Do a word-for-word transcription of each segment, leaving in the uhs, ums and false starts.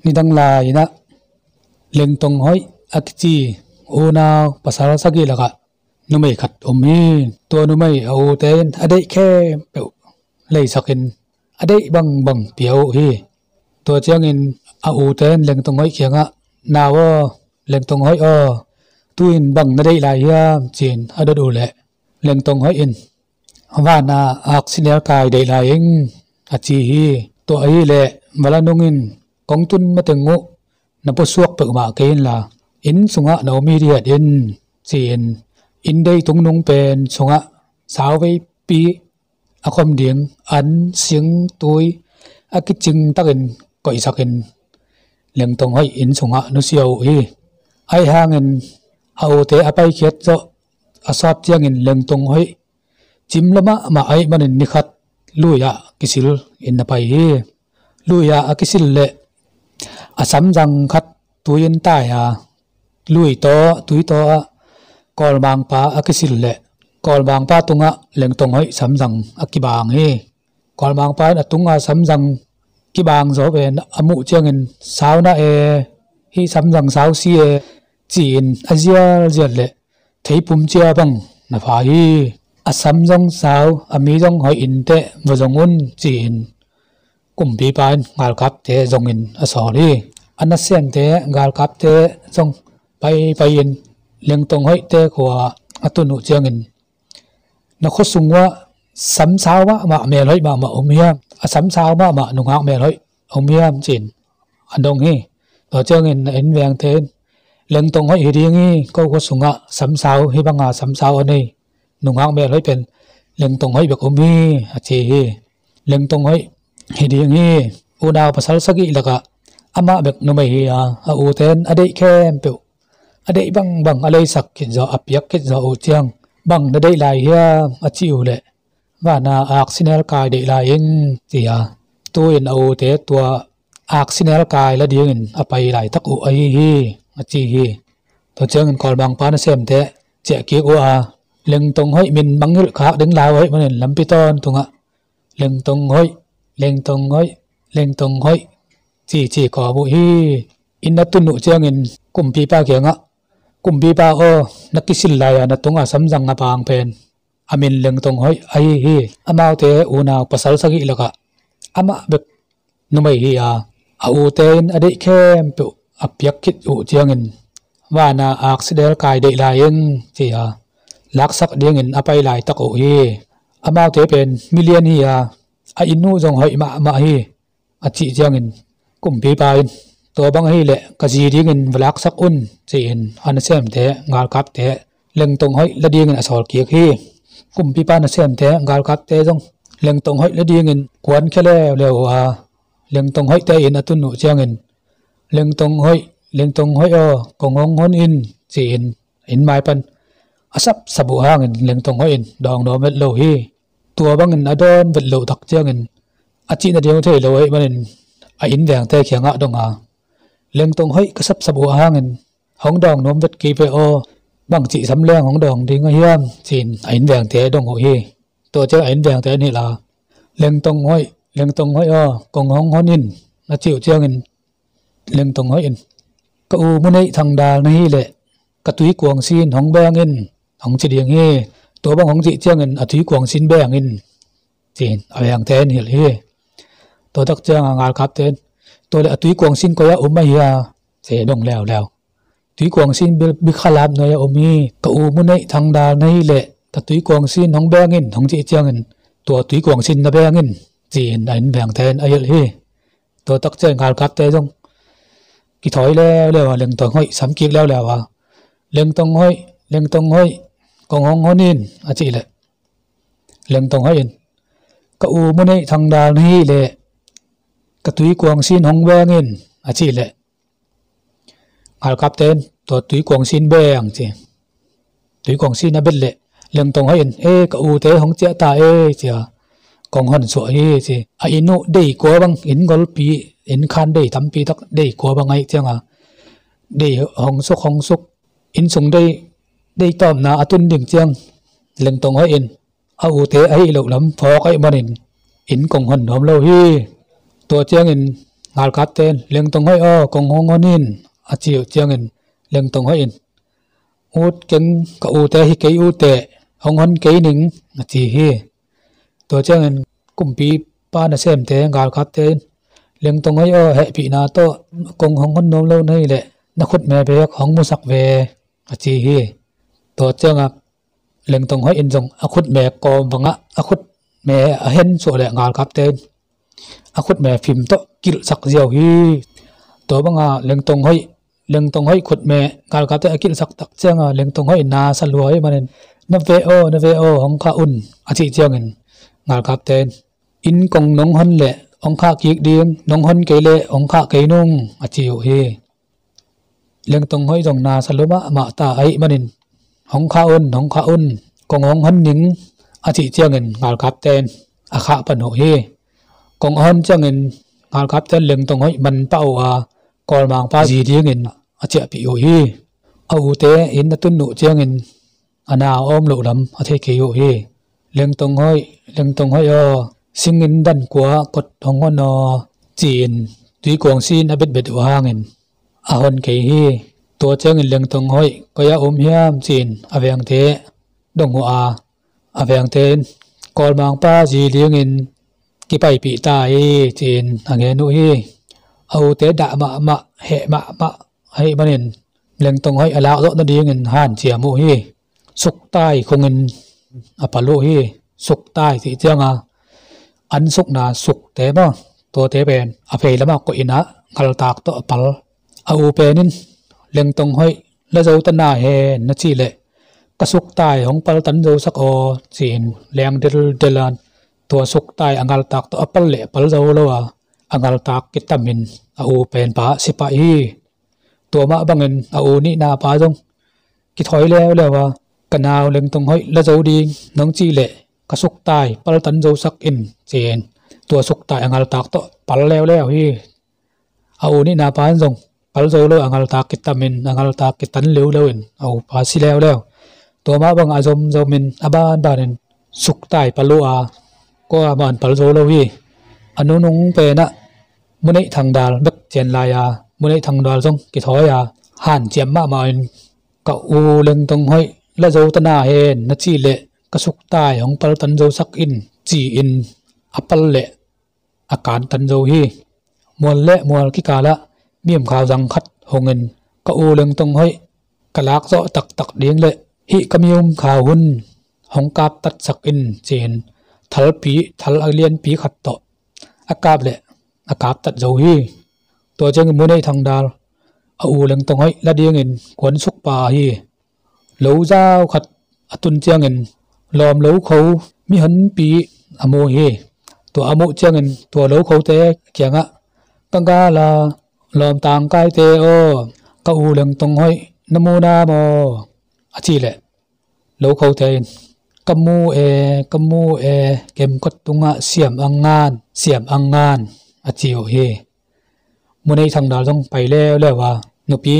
Nidang lai-in ah Lengtong Hoih a kici unau pasal sagih lakah numei khat om hi. Tua numei a ute in a deih khempeuh leisakin a deih bangbang pia uh hi. Tua ciangin a ute in Lengtong Hoih kiangah, "Nau aw, Lengtong Hoih aw, tu-in bang na deih lai hiam?" ci-in a dot uh leh Lengtong Hoih in, "Vana aksi nelkai deih lai ing," a ci hi. "Tua ahih leh va la nung in, kong tun mateng uh na pusuak peuhmah kei inla, inn sungah na om hithiat in," ci-in inn dei tungnung pen sungah sauveipi a khom ding an sing tui a kicing takin koihsakin Lengtong Hoih inn sungah nusia uh hi. Ahi hangin a ute a paikhiat zawh a sawt ciangin Lengtong Hoih cim lua mahmah ahih manin ni khat lui-ah kisil in a pai hi. Lui-ah a kisil leh a samzang khat tui in tai a, lui taw, tui taw ah kawlmangpa a kisil leh kawlmangpa tungah Lengtong Hoih samzang a kibang hi. Kawlmangpa in a tunga samzang kibang zaw pen a muh ciangin, "Sau na e, hih samzang sau si e," ci-in a zialzial leh theipum cia bang na pha hi. "A sam zong sau, a mi zong hoih inteh, va zong un," ci-in kumpipa in galkapte zongin a sawl hi. A nasemte galkapte zong paipai in Lengtong Hoihte khua a tun uh ciangin, "Na khua sung uah sam sau mahmah, mel hoih mahmah om hiam? A sam sau mahmah nungak mel hoih om hiam?" ci-in a dong hi. Tua ciangin a innvengte in, "Lengtong Hoih hi ding hi, ko khua sungah sam sau, hih banga sam sau a nei nungak mel hoih pen Lengtong Hoih bek om hi," a ci hi. "Lengtong Hoih hi ding hi. Unau pasal sagih lakah amah bek numei hi a, a ute in a deih khempeuh a deih bangbang a leisak khit zawh, a piak khit zawh uh ciang, bang na deih lai hiam?" a cih uh leh, "Vana aksi nelkai deih lai ing," ci a, tu-in a ute tua aksi nelkai la dingin a pai laitak uh ahi hi, a ci hi. Tua ciangin kawlmangpa nasemte ciah kik uh a, Lengtong Hoih min mangngilh khak ding lau ahih manin lampi tawntungah, "Lengtong Hoih, Lengtong Hoih, Lengtong Hoih," cici kawm uh hi. Inn a tun uh ciangin kumpipa kiangah, "Kumpipa aw, na kisil lai-a na tunga samzang a bang pen a min Lengtong Hoih ahi hi. Amaute unau pasal sagih lakah amah bek numei hi a, a ute in a deih khempeuh a piak khit uh ciangin, vana aksi nelkai deih lai ing," ci a, laksak dingin a pai laitak uh hi. "Amaute pen milian hi a, a inn uh zong hoih mahmah hi," a cih ciangin kumpipa in, "Tua bang ahih leh ka zi dingin va laksak un," ci-in a nasemte galkapte Lengtong Hoih la dingin a sawl kik hi. Kumpipa nasemte galkapte zong Lengtong Hoih la dingin kuankhia leuleu uh a, Lengtong Hoihte inn a tun uh ciangin, "Lengtong Hoih, Lengtong Hoih aw, kong hong hon in," ci-in inn mai pan a sapsap uh hangin Lengtong Hoih in dawng nuam vet lo hi. Tua bangin a dawn vet loh tak ciangin a cih nading uh thei lo ahih manin a innvengte kiangah dong a, "Lengtong Hoih ka sapsap uh hangin hong dawng nuam vet kei ve aw, bangci sam leng hong dawng ding a hiam?" ci-in a innvengte dong uh hi. Tua ciang a innvengte in hilh a, "Lengtong Hoih, Lengtong Hoih aw, kong hong hon in," a cih uh ciangin Lengtong Hoih in, "Ka u Muneih Thangdal na hih leh ka tuikuang sin hong beng in," hong ci ding hi. "Tua bang hong cih ciangin a tuikuang sin beng in," ci-in a vengte in hilh hi. Tua tak cianga galkapte in, "Tua leh a tuikuang sin koi-ah om ahi a?" ci dong leuleu. "Tuikuang sin Bikhalap nuai-ah om hi. Ka u Muneih Thangdal na hih leh ka tuikuang sin hong beng in," hong cih ciangin tua tuikuang sin na beng in, ci-in a innvengte in a hilh hi. Tua tak ciang galkapte zong kithawi leuleu a, Lengtong Hoih sam kik leuleu a, "Lengtong Hoih, Lengtong Hoih, kong hong hon in," a cih leh Lengtong Hoih in, "Ka u Muneih Thangdal na hih leh ka tuikuang sin hong beng in," a cih leh galkapte in tua tuikuang sin beng ci. Tuikuang sin a bet leh Lengtong Hoih in, "E, ka ute hong ciah ta e," ci a, "kong hon suah hi," ci. A inn uh dei kua bang, inn golpi, inn khan dei tampi tak dei kua bang ahih cianga dei hong suk hong suk, inn sung dei, dei tawpna a tun ding ciang Lengtong Hoih in a ute ahih loh lam phawk ahih manin inn kong hon nuam lo hi. Tua ciangin Galkapte in, "Lengtong Hoih aw, kong hong hon in," a ci uh ciangin, Lengtong Hoih in, "Ut keng, ka ute hi kei uh teh, hong hon kei ning," a ci hi. Tua ciangin kumpipa nasemte, galkapte in, "Lengtong Hoih aw, hehpihna tawh kong hong hon nuam lo na hih leh na khutme beek hong musak ve," a ci hi. Tua ciangah Lengtong Hoih in zong a khutme kawm bangah a khutme a hen suah leh galkapte in a khutme fim tawh kilhsak ziau hi. Tua bangah Lengtong Hoih, Lengtong Hoih khutme galkapte a kilhsak tak ciangah Lengtong Hoih na sa lua ahih manin, "Na ve aw, na ve aw, hong khah un," a cih ciangin galkapte in, "Inn kong nong hon leh hong khah kik ding, nong hon kei leh hong khah kei nung," a ci uh hi. Lengtong Hoih zong na sa lua mahmah ta ahih manin, "Hong khah un, hong khah un, kong hong hon ning," a cih ciangin galkapte in a khah pan uh hi. Kong a hon ciangin galkapte in Lengtong Hoih man pah uh a, kawlmangpa zi dingin a ciahpih uh hi. A ute inn a tun uh ciangin a na a awm loh lam a thei kei uh hi. "Lengtong Hoih, Lengtong Hoih aw, singin dan kua kot hong hon aw," ci-in tuikuang sin a betbet uh hangin a hon kei hi. Tua ciangin Lengtong Hoih koi ah om hiam ci-in a vengte dong uh a, a vengte in, "Kawlmangpa zi dingin kipaipih ta hi," ci-in a ngen uh hi. A ute dah mahmah, heh mahmah ahih manin Lengtong Hoih a lakzawh nadingin hanciam uh hi. Suktai khungin a pal uh hi. Suktai cih cianga an sukna sukte maw, tuate pen a phei lamah koih in ah ngaltak tawh a pal. A u pen in, "Lengtong Hoih, la zo ta na hen na cih leh ka suktai hong paltan zosak aw," ci-in leng deldel a, tua suktai a ngaltak tawh a pal leh pal zo lo a, a ngaltak kitamin a u penpa si pah hi. Tua mah bangin a u nihna pa zong kithawi leuleu a, "Ka nau Lengtong Hoih la zo ding nong cih leh ka suktai paltan zosak in," ci-in tua suktai a ngaltak tawh pal leuleu hi. A u nihna pa in zong pal zo lo, a ngaltak kitamin a ngaltak kitan leuleu in a upa si leuleu. Tua mah bangah a zomzomin a banbanin suktai pal uh a, kuamah in pal zo lo hi. A nunung penah Muneih Thangdal bek cian lai a, Muneih Thangdal zong kithawi a, hanciam mahmah in, "Ka u Lengtong Hoih la zo ta na hen na cih leh ka suktai hong paltan zosak in," ci-in a pal leh a kantan zo hi. Mual le mual kikalah mimkhau zang khat hongin, "Ka u Lengtong Hoih ka lakzawh taktak ding leh hih ka mimkhau hun hong kaptatsak in," ci-in thalpi, thal a lianpi khat tawh a kap leh a kaptat zo hi. Tua ciangin Muneih Thangdal a u Lengtong Hoih la dingin kuansuk pah hi. Lo zau khat a tun ciangin lawm lo kho mihonpi a mu hi. Tua a muh ciangin tua lo khote kiangah, "Ka gala lawm tangkaite aw, ka u Lengtong Hoih na mu na maw?" a cih leh lo khote in, "Ka mu e, ka mu e, kemkot tungah siam a ngan, siam a ngan," a ci uh hi. Muneih Thangdal zong pai leuleu a, nupi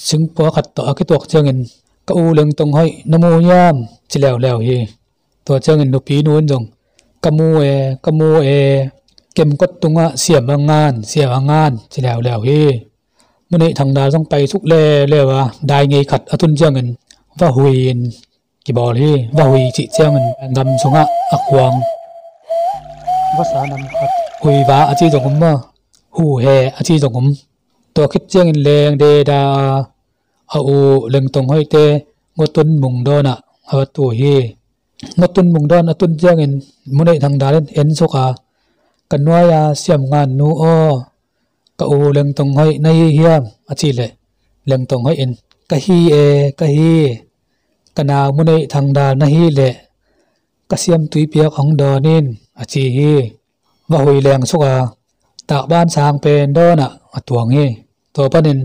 singpua khat tawh a kituak ciangin, "Ka u Lengtong Hoih na mu hiam?" ci leuleu hi. Tua ciangin nupi nu in zong, "Ka mu e, ka mu e, kemkot tungah siam a ngan, siam a ngan," ci leuleu hi. Muneih Thangdal zong pai suk leuleu a, dai ngei khat a tun ciangin vahui in kibawl hi. Vahui cih ciangin gam sungah a khuang vasa nam khat, huiva a ci zong um maw, huhe a ci zong um. Tua khit ciangin leng deda a, a u Lengtong Hoihte Ngotun Mungdawn ah a va tu hi. Ngotun Mungdawn a tun ciangin Muneih Thangdal in en suk a, "Ka nuai-a siam ngan nu aw, ka u Lengtong Hoih na hi hiam?" a cih leh Lengtong Hoih in, "Ka hi e, ka hi. Ka nau Muneih Thangdal na hih leh ka siamtui piak hong dawn in," a ci hi. Vahui leng suk a, "Takban sang pen dawn ah," a tuang hi. Tua panin,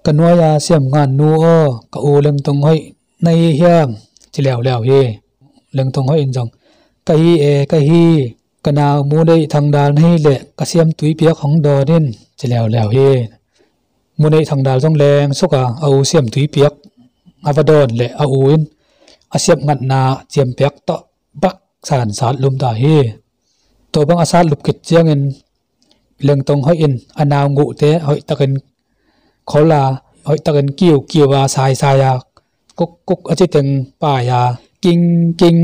"Ka nuai-a siam ngan nu aw, ka u Lengtong Hoih na hi hiam?" ci leuleu hi. Lengtong Hoih in zong, "Ka hi e, ka hi. Ka nau Muneih Thangdal na hih leh ka siamtui piak hong dawn in," ci leuleu hi. Muneih Thangdal zong leng suk a, a u siamtui piak a va dawn leh a u in a siap ngatna ciampiak tawh bak san sat lum ta hi. Tua bang a sat lup khit ciangin Lengtong Hoih in a nau nguhte hoihtakin khol a, hoihtakin kiukiu a, saisai a, kuk kuk a ci teng pai a, king king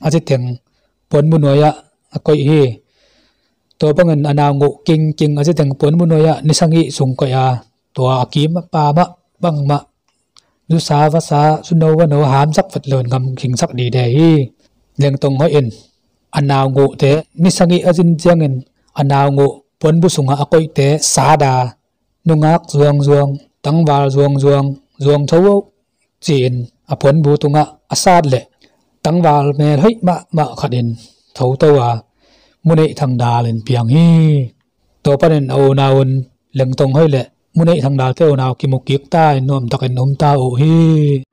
a ci teng puanbu nuai-ah a koih hi. Tua bangin a nau nguh king king a ci teng puanbu nuai-ah ni sagih sung koih a, tua a kim a pam ah bangmah zusa vasa, suno vano hamsak vet loin gam khingsak dide hi. Lengtong Hoih in a nau nguhte ni sagih a zin ciangin a nau nguh puanbu sungah a koihte sat a, nungak zuangzuang, tangval zuangzuang, zuang tho uh, ci-in a puanbu tungah a sat leh tangval mel hoih mahmah khat in tho to a, Muneih Thangdal in piang hi. Tua panin a unau un Lengtong Hoih le Muneih Thangdal te unau kimu kik ta in nuamtakin um ta uh hi.